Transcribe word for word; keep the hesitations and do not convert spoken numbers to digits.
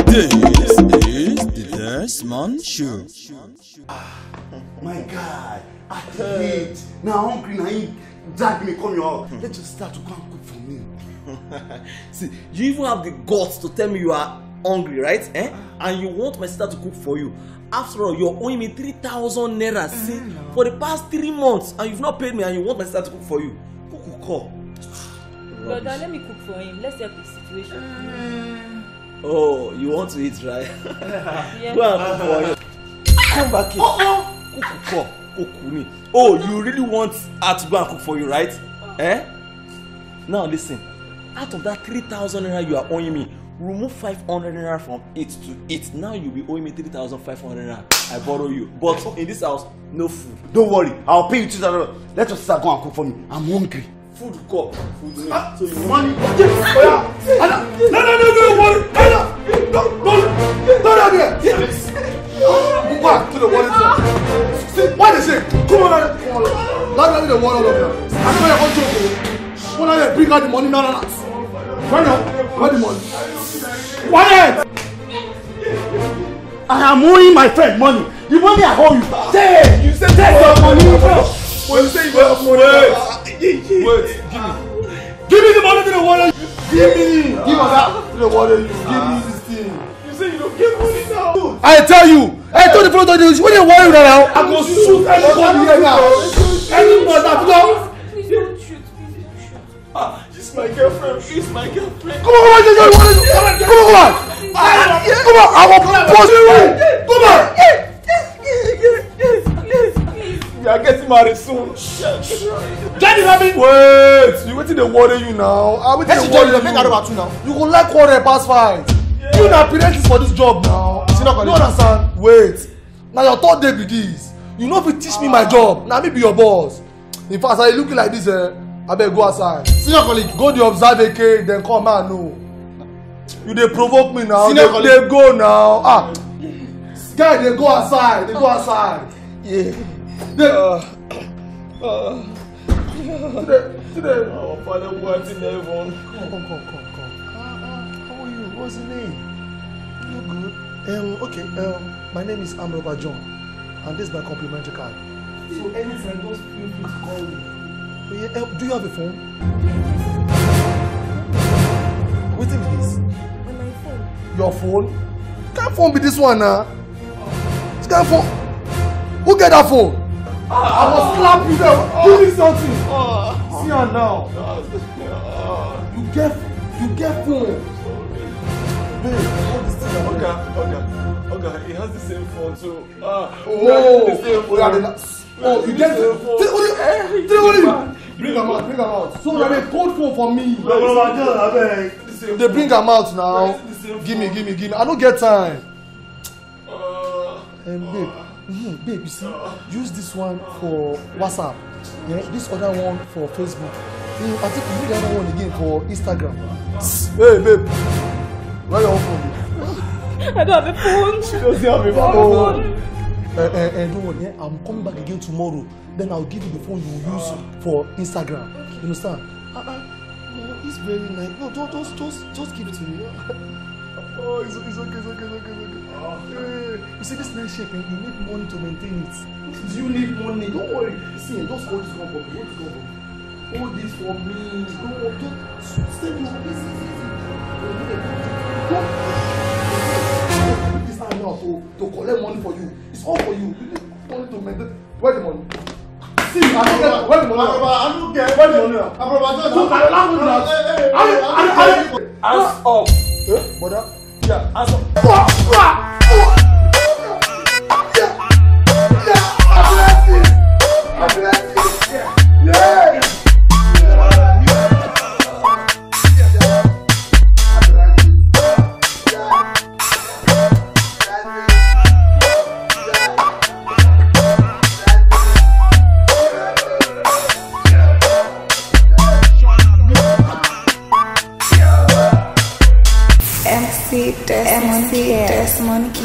This is the Desmond Show. My guy, I dey wait. Now hungry, now him drag me come your house. Let your sister to come cook for me. See, you even have the guts to tell me you are hungry, right? Eh? And you want my sister to cook for you. After all, you're owing me three thousand naira see, for the past three months, and you've not paid me, and you want my sister to cook for you. Cook, cook, call. Brother, let me cook for him. Let's help the situation. Oh, you want to eat, right? Yeah. Go and cook for him. Come back here. Cook, cook, cook, cook me. Oh, you really want her to go and cook for you, right? Eh? Now listen. Out of that three thousand naira you are owing me, remove five hundred naira from it to it. Now you'll be owing me three thousand five hundred naira. I borrow you. But in this house, no food. Don't worry, I'll pay you two thousand. Let your sister go and cook for me. I'm hungry. Food come. Food no. So you Money. Yes. Oya. Ada. No, no, no, no, worry. Ada. No, no, no, no, no, no. Yes. Go back to the wallet. See, why they say? Come on, come on. That's why they want all of them. I swear, I want you. When I bring out the money, no, no, no. Right now, where the money? Quiet. I am owing my friend money. The money I owe you. Say, you say take your money. When you say you have money, wait, wait, give me, give me the money to the wallet. Give me, give us that to the wallet. You give me this thing. You say you don't get money now. I tell you, I told the fellow to do this. When you worry now, I go shoot anybody here now. Anybody that you know. Please don't shoot. Please don't shoot. Ah, this is my girlfriend. This is my girlfriend. Come on, come on, come on, come on, come on, come on. Ah, come on, I will post you. Come on. We are getting married soon. Johnny Rabbit. Wait, you wetin dey worry you now? Ah, wetin Let's dey join worry them. Make I you? Rubber too now. You go like quarrel pass fight. You na apprentice for this job now. You no understand? Wait. Now your third day be this. You no fit teach me my job. Now me be your boss. In fact, as I look like this, eh, I better go outside. Senior colleague, go dey observe a case, then come out no. You dey provoke me now. Senior They, colleague. They go now. Ah, guy, they go outside. They go outside. Yeah. They, today, today. Our Father who art in heaven. Come, come, come, come, come. Ah, ah, how are you? What's your name? You good? Um, okay. Um, my name is Amroba John, and this is my complimentary card. So anytime, just feel free to call me. Oh, yeah, uh, do you have a phone? Wetin be this? On my phone. Your phone? Can't phone be this one now. This kind phone. Who get that phone? I will slap you there. Give me something. See her now. You get, you get phone. Babe, all this thing. Oga, Oga, Oga, he has the same phone too. Ah, Oh, the same oh, yeah, phone. the la- oh, you get Same phone. Three, what do you, eh, three, what do you? Bring am out, bring am out. So na the code phone for me. No, no, no, no, abeg. They bring am out now. The same Give me, phone. Give me, give me. I no get time. Uh, Um, babe, mhm, babe, you see, use this one for WhatsApp. Yeah, this other one for Facebook. Eh, I think you need the other one again for Instagram. Hey, babe, where your phone? I don't have a phone. She doesn't have a I don't have a phone. phone. Uh, uh, uh, don't worry. Yeah, I'm coming back again tomorrow. Then I'll give you the phone you use for Instagram. You understand? Uh-uh. No, it's very nice. No, don't, just, just, just give it to me. Oh, it's, it's okay, it's okay, it's okay, it's okay. Eh, you see this nice shape, eh? You need money to maintain it. You need money. Don't worry. See, eh, just hold this gun for me. Hold this gun for me. Hold this for me. Don't worry. Just send me. Easy, easy, easy. Don't put this hand now to, to collect money for you. It's all for you. You need money to maintain. Where the money? See, I don't get where the money. Aroba, I don't get where the money. Aroba, just so I don't know that. I, I, I, Hands up. Eh, brother? Yeah. Hands up. M C Desmond K. Desmond K.